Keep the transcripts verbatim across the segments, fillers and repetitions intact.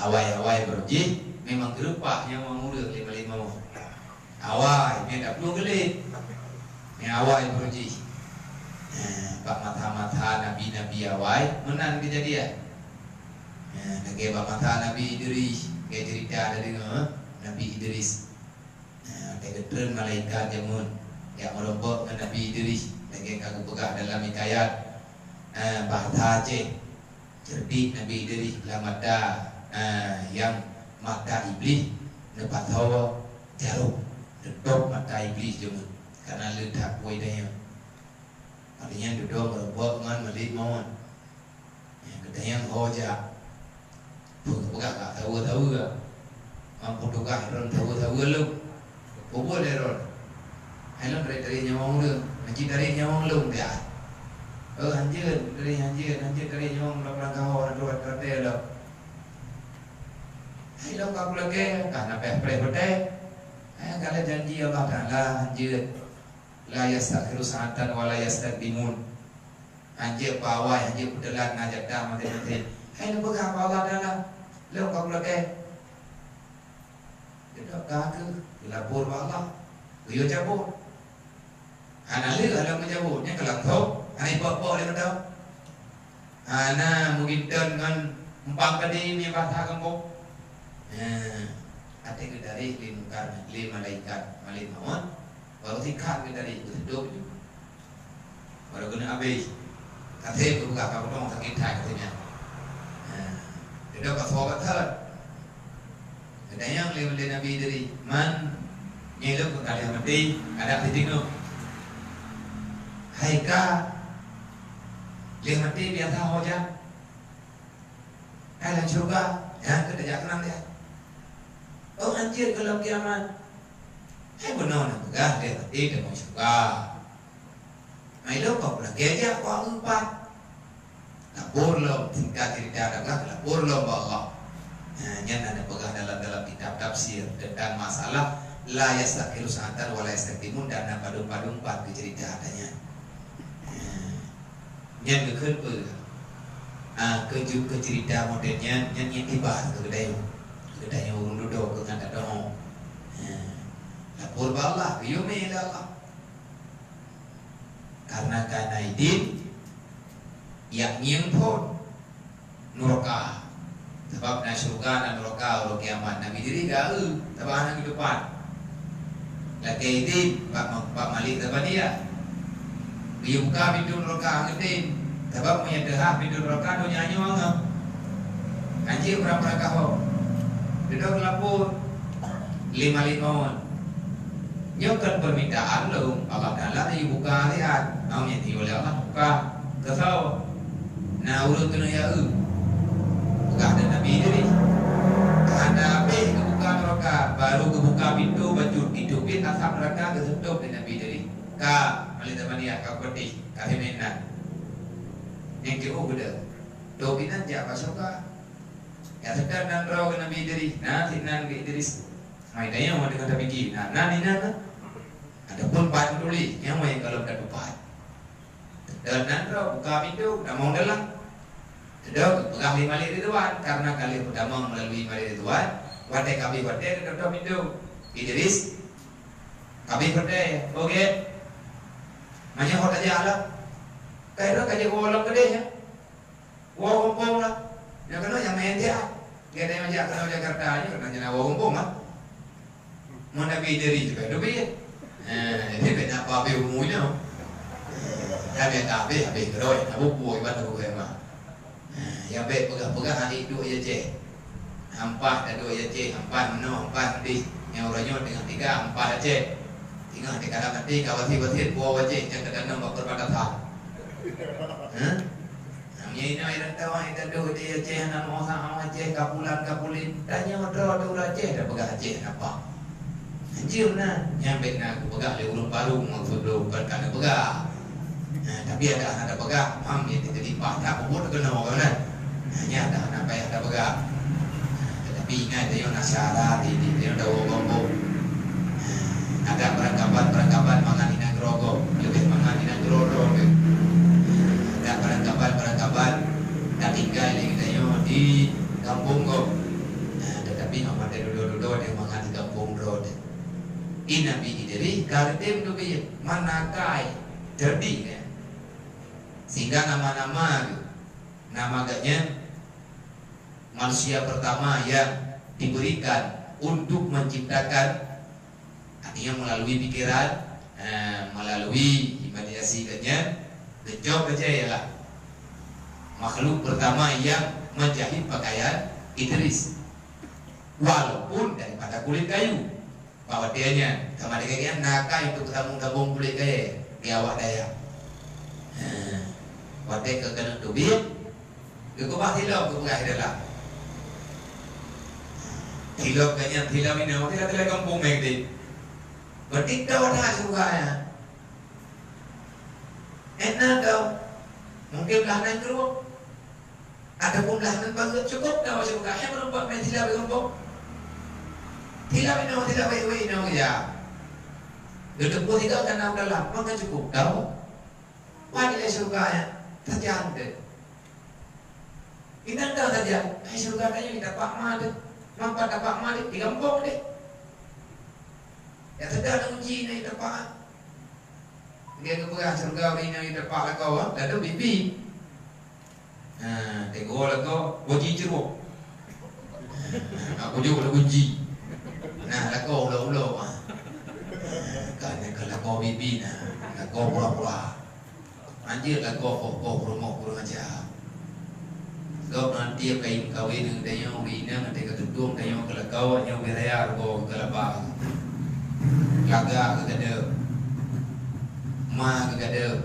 Awai-awai beurjih memang geureupah nyawöng ureuëng lé malaikat maut. Awai, nyan dak plueng geulet. Nyan awai beurjih. Eh, bak masa-masa nabi-nabi awai meunan keujadian. Eh, lagée bak masa Nabi Idris, lagée ceurita tadeungoe Nabi Idris. Nah, watée geutreun malaikat jameun jak meurumpok ngon Nabi Idris, lagée ka geupeugah dalam hikayat, eh, bahasa Aceh. Ceureudik Nabi Idris lam mata, eh, nyang mata Iblih neupasoe jaroe, neutôb mata Iblih jameun, kana le that woe dayeueng. Artinya dudoe meurumpok ngon malaikat maut. Nyang geutanyoe ho jak. Peue geupeugah ka saweue-saweue. Mampu tugaih droe saweue-saweue lom. Peue lé droe? Hai lôn tarék-tarék nyawöng ureuëng. Meusti tarék nyawöng lôn biasa. Oh, hanjeuet, tarék hanjeuet, hanjeuet tarék nyawöng lam rangkaho na tuan kate lom. Hai lôn ka kulakée, ka na péh-péh beutée. Hai ka lheueh janji Allah Taala hanjeuet. La yastakhiru sa'atan wa la yastaqdimun. Hanjeuet pawai, hanjeuet peuteulat na jatah maté-maté. Hai neupeugah bak Allah Taala, lôn ka kulakée. Geudok ka keuh, geulapor bak Allah. Geuyue cabot. Hana lheueh lôn meucabot, nyan ka langsong, hana ipok-pok lé meudoe. Hana meuginton ngon umpang padé mie basa gampông. Nah, até geutarek lé mungkar, lé malaikat, malaikat maut. Baru sikat geutarek, geuseudop ju. Baru keuneuk abéh. Kaseb geupeugah ka keudong sakét that katanya. Nah, geudoe ka soe ka thon. Geutanyong lé, lé Nabi Idris, "Man, nyoe lôn ka lheueh maté, adak sitingoh." "Hai ka, lheueh maté biasa ho jak." Hai lam syeuruga, nyan keuh tajak keunong dia. Oh, hanjeuet gohlom kiamat. Hai bunoe na peugah lé maté tamong syeuruga. Hai lôn ka kulakée jak bak upat. Lapor lom, singkat ceurita adalah lapor lom bak Allah. Nah, nyan na neupeugah dalam, dalam kitab tafsir tentang masalah la yastakhiru sa'atan wa la yastaqdimun dan na padum-padum pat keu ceurita nyan. Nah, Nyan geukheun peue? Ah, keu ju-, keu ceurita model nyan, nyan iktibar keu geutanyoe. Geutanyoe ureuëng dudoe keu ngon tadeungoe. Ha. Lapor bak Allah, geuyue mé lé Allah. Karena ka na idin, jak ngieng phon nuraka. Sabab na syeuruga, na nuraka uroe kiamat. Nabi Idris geu-eu, sabab hana geutupat. Lakée idin bak ma-, bak Malik Zabaniyah. Geuyue buka pintoe nuraka geutem. Sabab meunyo teuhah pintoe nuraka donya nyoe angoh. Hanjeuet peurang-peurang kahô. Dudoe geulapor lé Malik Maun. Nyoe kon peumintaan lôn, Allah Taala geuyue buka siat. Nyang di oleh Allah buka keu soe? Na ureuëng keuneuk ya eu. Peugah lé Nabi Idris. Hana habéh geubuka nuraka, baru geubuka pintoe bacut, iteubiet asap nuraka geuseutôb lé Nabi Idris. Ka, Malik Zabaniyah, ka peudeh, ka sinan. Nyang jiôh geuda. Tôb inan jak bak syeuruga. Ya seutôt nan droe keu Nabi Idris, na sinan keu Idris. Hai dayang deungon tapike, na, na inan na. Ataupun pat tuléh, nyang wai kalon ka tupat. Seutôt nan droe buka pintoe, tamong dalam. Seutôt peugah lé Malik Ridwan, karena ka lheueh peutamong meulalu Malik Ridwan, watée ka abéh watée geutot pintoe. Idris, ka abéh watée, "Ho gét. Meunyoe ho tajak lah. Ka jeuet woe lom keudeh nyan." Woe gampông lah. Nyang keunoe nyang maén siat. Gata nyang jak keunoe Jakarta nyoe keunoe nyang woe gampông lah. Mon Nabi Idris teuka teubiet. Eh, jadi bèk na abéh umu nyoe. Nyang bèk ka abéh, abéh keudroe, na buku iban buku ema. Eh, nyang bèk peugah-peugah aneuk duek i Aceh. Ampah taduek i Aceh, ampah meunoe, ampah meudeh. Nyang uroe nyoe teungoh tiga, ampah Aceh. Teungoh teuka maté, ka wasiet-wasiet buet Aceh nyang teutanam bak perbatasan. Hah? Nyang inoe i rantau, i taduek di Aceh, na meuosak Aceh, kapulan, kapulit. Tanyoe droe teuh ureueng Aceh, tapeugah Aceh napa? Hanjeuet na, nyan bèk na geupeugah lé ureueng barô, maksud lôn kon ka neupeugah. Nah, tapi adak hana tapeugah, mam nyang teulimpah that peubuet keunoe, kan? Nah, nyan adak hana payah tapeugah. Nah, tetapi ingat, tanyoe na syarat, di, di, tanyoe tawoe gampông. Nah, adak beurangkaban-beurangkaban mangat inan keudroe gob, leubeh mangat inan keudroe droe. Adak beurangkaban-beurangkaban tatinggai lé geutanyoe di gampông gob. Nyoe watèe dudoe-dudoe nyoe mangat di gampông droe teuh. Di Nabi Idris ka reutem teubiet, mana kai cerdik, ya. Sehingga nama-nama geuh, nama geuh nyan manusia pertama yang diberikan untuk menciptakan, artinya melalui pikiran, eh, melalui imajinasi geuh nyan, geucok geuh nyan ialah makhluk pertama yang menjahit pakaian Idris. Walaupun daripada kulit kayu. Bak watèe nyan, sama deungon nyan, na kai untuk sambông-sambông kulit kayèe di awak dayah. Ha. Watèe ka keuneuk teubiet, geukeubah silop geupeugah di dalam. Silop geuh nyan, silop inong, silop-silop gampông meukeudeh. Berarti ka that syeuruga nyan. Enak tau. Mungkin blah nan keurok. Ataupun blah nan pageut, cukôp tau syeuruga. Hai meureumpok mé silop di gampông. Silop inong, silop wék-wék inong, ya. Geuteupeue silop kana u dalam, maka cukôp tau. Wan ilèe syeuruga nyan, sajan teuh. Inong ka sajan, hai syeuruga tanyoe di tapak ma teuh. Mangkat tapak ma teuh, di gampông deh. Ya, teuga na uji na di tapak. Lagèe geupeugah syeuruga ureueng inong di tapak lakoe, lalu bibi. Ha, teuk lakoe, boji ceurok. Ha, aku jaweueb lagu ji. Nah, lakoe ulo-ulo, ha. Ha, kan, kan lakoe bibi, nah. Lakoe pura-pura. Anjeut lakoe poh-poh peurumoh kurang aja. Gob nan tiep kayém kawen ngon tanyoe, ureueng inong, watèe ka tutong tanyoe keu lakoe, nyoe beu raya rugoe keu laba. Lagak keu gadeuh. Ma keu gadeuh.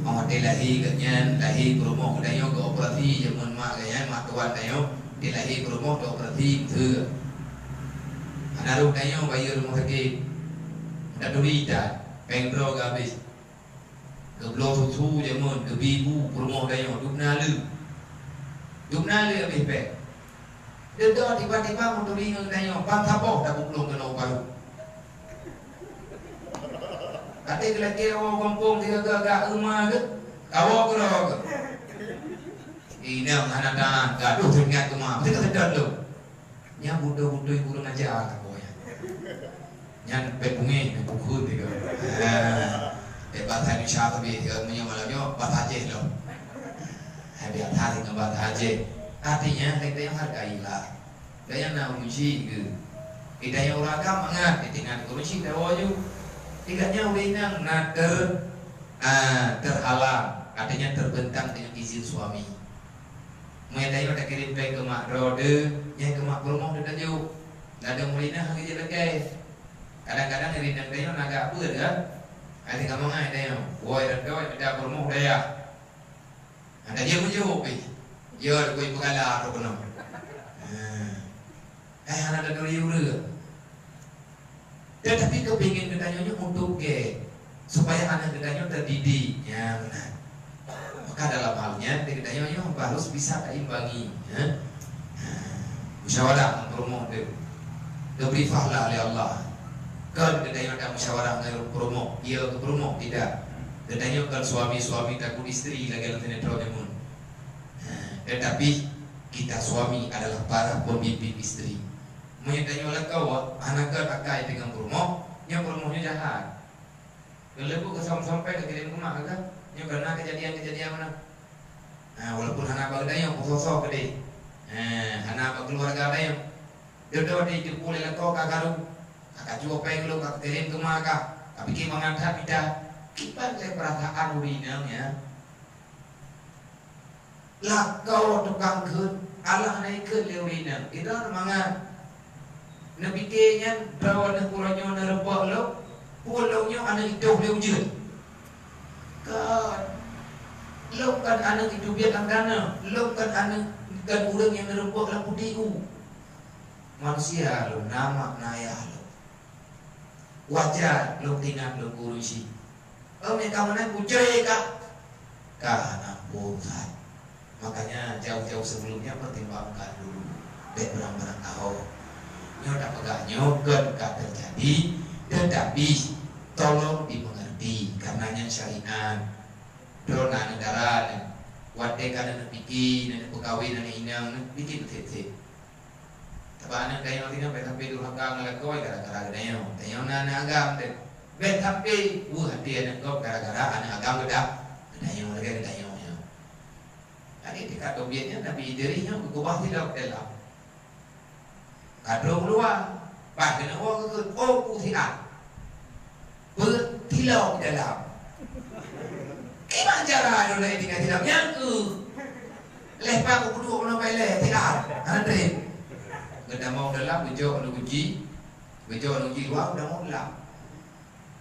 Óh watèe lahé geuh nyan, lahé peurumoh geutanyoe geuoperasi, jameun mak geuh nyan, mak tuan tanyoe, di lahé peurumoh teuoperasi, beutôi. Hana rôh tanyoe bayeue rumoh sakét. Taturi that, péng droe geuhabéh. Geubloe susu jameun, geubi bu peurumoh tanyoe, dubna lé. Dubna lé habéh péng. Dudoe tiba-tiba meuturi ngon tanyoe, ban saboh tapeuplueng keunoe u paru. Até geulakèe woe gampông sigoe gak euma geuh, kawoe keudroe geuh. Inong hana tahan, gadoh teuingat teuma, meusti ka seudot lom. Nyan beutôi-beutôi kurang aja lakoe nyan. Nyan pèng bungéh, pèng bungkôt tiga. Ha. Eh, bahasa Indonesia tapi, eh, meunyoe malam nyoe, bahasa Aceh lom. Hai, biasa deungon bahasa Aceh. Artinya, hai, tanyoe hargailah. Tanyoe na ureueng chik geuh. Kita nyang ureueng agam mangat, ditinggai ureueng chik dawa ju. Tiga nyoe ureueng inong na ter-, ah, terhalang, artinya terbentang dengan izin suami. Meunyoe tanyoe takirém péng keu mak droe teuh, nyan keu mak peurumoh teuh tajok. Ladôm ureueng inong hana geujeuet lakèe. Kadang-kadang ureueng inong tanyoe na gak peuet kan? Hana teuka mangat tanyoe. Woe, droe mita peurumoh dayah. Hana jeuet meujaweueb pih. Yo, takue peugala atau keunoe. Ha. Hai hana taturi ureueng. Tetapi kepingin geutanyoe nyoe untuk gét, supaya aneuk geutanyoe teudidik. Ya, meunan. Maka dalam hal nyan, geutanyoe nyoe harus bisa taimbangi, ya. Musyawarah ngon peurumoh teuh. Geubri fahla lé Allah. Kon geutanyoe tamusyawarah ngon peurumoh, iya keu peurumoh, tidak. Geutanyoe kon suami-suami takut isteri lagèe lam sinetron nyoe. Tetapi kita suami adalah para pemimpin isteri. Meunyoe tanyoe lakoe hana gèt akai deungon peurumoh, nyoe peurumoh nyoe jahat. Keuleubuk keu sampoe-sampoe geukirém keu mak geuh, nyoe kareuna keujadian-keujadian meunan. Ha, walaupun hana bak geutanyoe, peusoe-soe keudeh. Ha, hana bak keuluwarga tanyoe. Dudoe di jeuet lé lakoe ka karu, ka kajok péng lôn ka kirém keu mak kah, ka pike mangat that mita. Kiban lé peurasaan ureueng inong nyan. Lakoe tukang kheun, alah na ikheun lé ureueng inong, idong mangat. Neupike nyan, droe aneuk uroe nyoe neureubok lom, peue lôn nyoe aneuk itôh lé ujeuen. Kon, lôn kon aneuk iteubiet lam danau, lôn kon aneuk, kon ureueng nyang neureubok lam putéh u. Manusia lôn, na mak na ayah lôn. Wajar lôn teuingat lôn guru isi. Oh, meunan ka meunan kucre ka. Ka ampôn that. Makanya jauh-jauh sebelumnya pertimbangkan dulu. Bèk beurang-beurang taho. Nyoe tapeugah nyoe kon ka teujadi, tetapi tolong dimengerti karena nyan syariat. Droe na aneuk dara nyoe. Watèe ka neupike, neupeukawen aneuk inong, neupike beuthat-that. Aneuk tanyoe singoh bèk sampai durhaka ngon lakoe gara-gara geutanyoe. Tanyoe na aneuk agam teuh. Bèk sampai weueh até aneuk gob gara-gara aneuk agam geuda-, geutanyoe, lagèe geutanyoe nyoe. Jadi, tingkat teubiet nyan Nabi Idris nyoe geukeubah sidroe dalam. Ka trok keuluwa, bah keuneuk woe geukheun, "Oh, ku siat." Peuet kilo di dalam. Kiban cara lôn lagèe tinggai di dalam? Nyang keuh. Lheuh pat kupeuduek keunoe pai lhèe, siat. Hana trép. Geutamong dalam, geujok lam guci. Geujok lam guci luwa, geutamong dalam.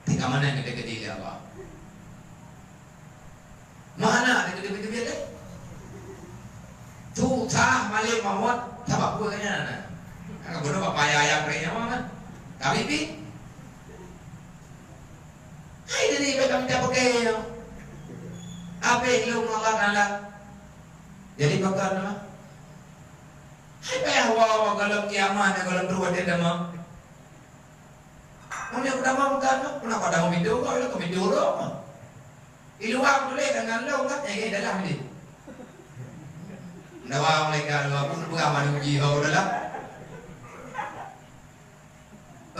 Tinggai mana geutanyoe lé Allah? Mana ada geutanyoe lé? Susah malèe mawöt sabab peue nyan na. Kan guna bak paya ayam keu nyawa kan? Tapi pi. Hai, jadi bèk ka mita peuke nyoe. Abéh lôn Allah Taala. Jadi pakon nama? Hai payah wa, wa golom kiamat, golom ruwet dia dama. Mun nyang peutama bukan tu, kenapa dah memitu kau, lu kemitu urang? Di luwa tuléh tangan lôn kan, eh, dalam ni. Dawa malaikat lôn, aku peugah manu uji kau dalam.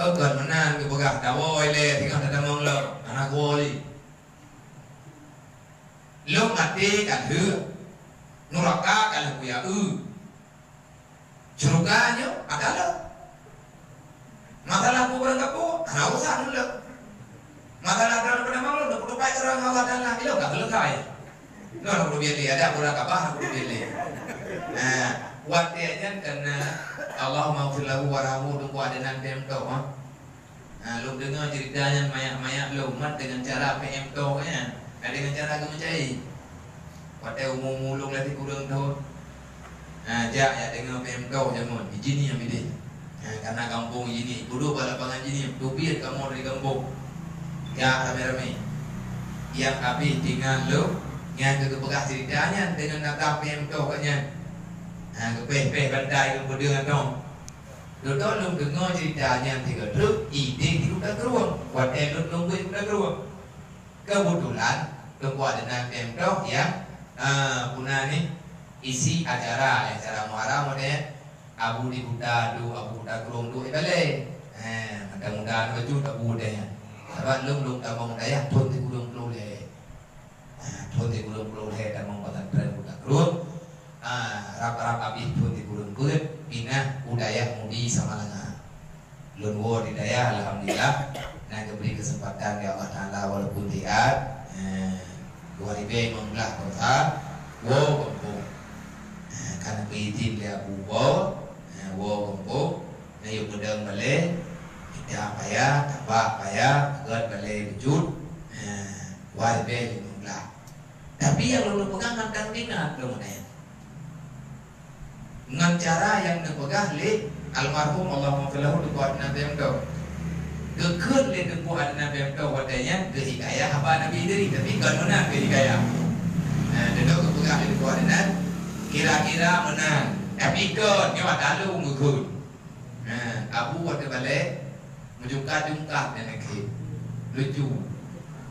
Oh, kon meunan geupeugah, dawa ilèe, tinggai datamong lôn, hana kuwoe lé. Lôn até ka lheueh, nuraka ka lheueh kuya eu. Syeuruga nyoe ata lôn. Masalah kuburan kapu, hana urusan lôn. Masalah droe peunamoh lôn, lôn peutupai keu droe ngon Allah Taala, ilôn ka selesai. Lôn peutubai lé, ada pula kaban peutubai lé. Nah, watèe nyan keunan Allahumma ighfir lahu warhamhu, Teungku Adnan P M Top, ha. Ha, lôn deungoe ceurita nyan manyak-manyak lôn mat deungon cara P M Top nyan, ha, deungon cara geumeucai. Watèe umu-umu lôn lhèe sikureueng thôn, ha, jak, jak deungoe P M Top jameun, ijinie mideh. Ha, kana gampông ijinie, peuduek bak lapangan jinie, teubiet kamoe dari gampông. Jak ramè-ramè. Nyang habéh tinggai lôn, nyang geupeugah ceurita nyan deungon nata P M Top nyan. Ha, geupéh-péh bantai lôn peudeueng atong. Lôn lôn deungoe ceurita nyan sigoe treuk idéh di Kuta Krueng, watèe lôn lôn beuet Kuta Krueng. Keubeutulan, Teungku Adnan P M Top nyang, eh, peue nan nyan, isi acara, acara Muharram watèe nyan, Abu di Kuta duek, Abu Kuta Krueng duek di balèe. Eh, mata muda bacut Abu watèe nyan. Sabab lôn lôn tamong dayah thôn sikureueng ploh lhèe. Ah, thôn sikureueng ploh lhèe tamong pesantren Kuta Krueng. Ah, rab-rab abéh thôn sikureueng peuet pinah u dayah Mudi Samalanga. Lôn woe di dayah, alhamdulillah, na geubri keuseumpatan lé Allah Taala walaupun siat. Eh, dua ribèe limong blah kuasa woe gampông. Eh, ka neupeuidhin lé Abu woe, eh, woe gampông. Neuyue peudong balèe, ita paya, tabak paya, peugöt balèe bacut, eh, dua ribèe limong blah. Tapi nyang lôn peugah mantong ingat lôn nyan. Ngon cara nyang neupeugah lé almarhum Allahummaghfir lahu Teungku Adnan P M Top. Geukheun lé Teungku Adnan P M Top watèe nyan geuhikayah haba Nabi Idris, tapi kon meunan geuhikayah. Nah, deungoe geupeugah lé Teungku Adnan, kira-kira meunan. Tapi kon, nyoe ata lôn geukheun. Nah, Abu watèe balèe, meujungkat-jungkat nyan lagèe. Lucu.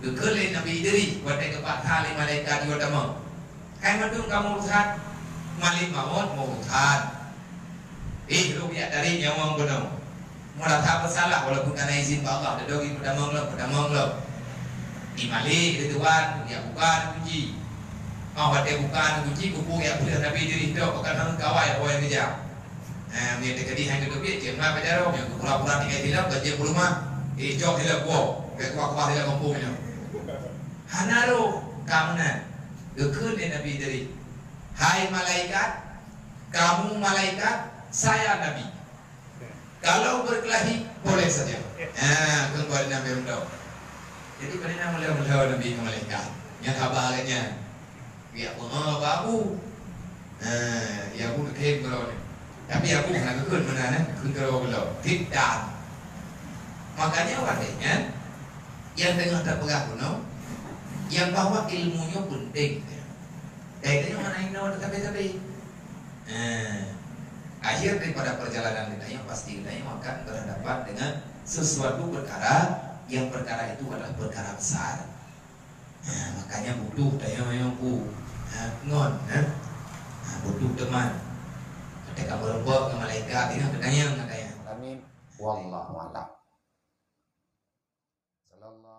Geukheun lé Nabi Idris, watèe geupaksa lé malaikat jih tamong. Hai mandum kamoe urusan, malik mawöt meu urusan. Eh, lôn jak tarék nyawöng bunoe. Meurasa beusalah walaupun ka na izin bak Allah, dudoe geutamong lom, geutamong lom. Di malik, di tuan, jak buka, di kunci. Oh, watèe buka, di kunci, kubu jak peuleueh Nabi Idris, dok, bukan hang kawai, awai keujam. Eh, meunyo teukeudi hana geuteubiet, cit mat bak jaroe, nyang pura-pura tinggai silap, ka jeuet u rumoh. Eh, cok silap woe, bèk kuah-kuah silap gampông nyoe. Hana roh, ka meunan. Geukheun lé Nabi Idris, "Hai malaikat, kamu malaikat, saya nabi. Kalau berkelahi, boleh saja." Ha, kheun bak Nabi Musa. Jadi, bagaimana mula-mula Nabi ngon malaikat? Nyang haba lagèe nyan. Geujak peungoh bak Abu. Ha, ya Abu, kheun keudroe nyoe. Tapi Abu hana geukheun meunan, eh, kheun keudroe-keudroe. Fitnah. Makanya, watèe nyan, nyang teungoh tapeugah bunoe, nyang bahwa ilmu nyoe penting. Dai tanyoe hana inoe sabe-sabe. Eh, akhir daripada perjalanan geutanyoe, pasti geutanyoe akan berhadapan dengan sesuatu perkara yang perkara itu adalah perkara besar. Ha, makanya butuh tanyoe nyoe ku, ha, ngon, ha? Ha, butuh teman. ka meurumpok ngon malaikat, ingat tanyong, tanyong. Amin. Wallahu a'lam. Sallallahu